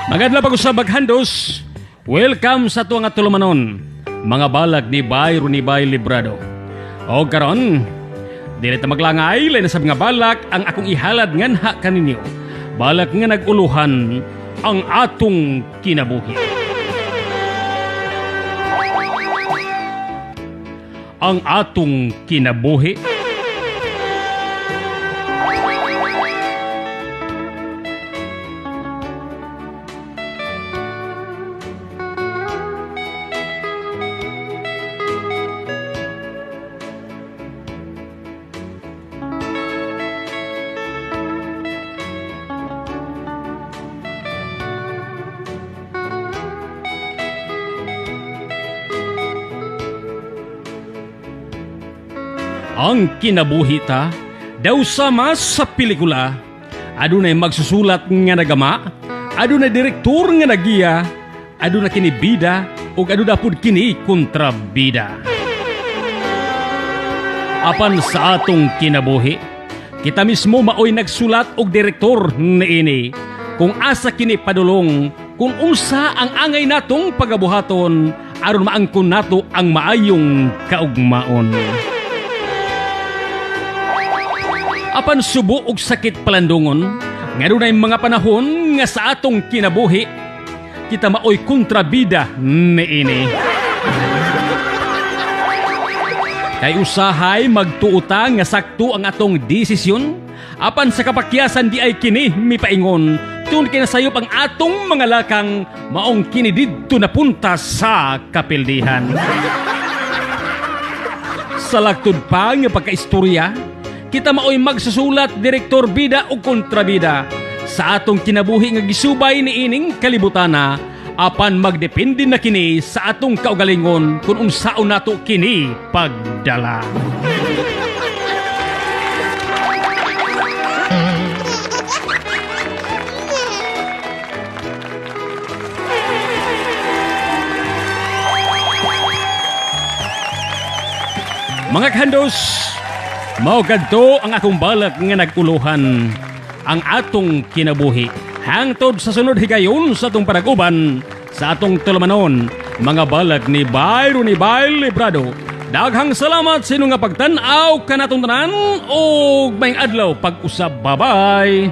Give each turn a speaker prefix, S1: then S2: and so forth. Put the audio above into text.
S1: Magadla pag-usab, maghandos. Welcome sa tuwang nga tulumanon, mga balag ni Bay Runibay Librado. O karon, dili ta maglangay, lain na sab nga balak ang akong ihalad nganha kaninyo. Balak nga nag-uluhan ang atong kinabuhi. Ang atong kinabuhi. Ang kinabuhi ta daw sama sa pelikula. Adunay magsusulat nga nagama, adunay direktor nga nagiya, aduna kini bida ug aduna pud kini kontrabida. Apan sa atong kinabuhi, kita mismo maoy nagsulat og direktor niini. Kung asa kini padulong, kung unsa ang angay natong pagabuhaton aron maangkon nato ang maayong kaugmaon. Apan subo og sakit palandungon, nga dunay mga panahon nga sa atong kinabuhi, kita maoy kontrabida niini. Kay usahay magtuo ta nga sakto ang atong desisyon, apan sa kapakyasan di ay kini mipaingon, tun kinasayop ang atong mga lakang, maong kini didto napunta sa kapildihan. Sa lagtod pa nga pagkaistorya, kita maoy magsusulat, direktor, bida o kontrabida sa atong kinabuhi nga gisubay ni ining kalibutana, apan magdepende na kini sa atong kaugalingon kung unsaon nato kini pagdala. Mga kahandos, mao kadto ang akong balak nga naguluhan ang atong kinabuhi. Hangtod sa sunod higayon sa atong panag-uban sa atong tulumanon, mga balag ni Bayro ni Bay Librado. Daghang salamat sa inyong nga pagtan-aw kanatong tanan ug maayong adlaw pag-usab. Bye-bye.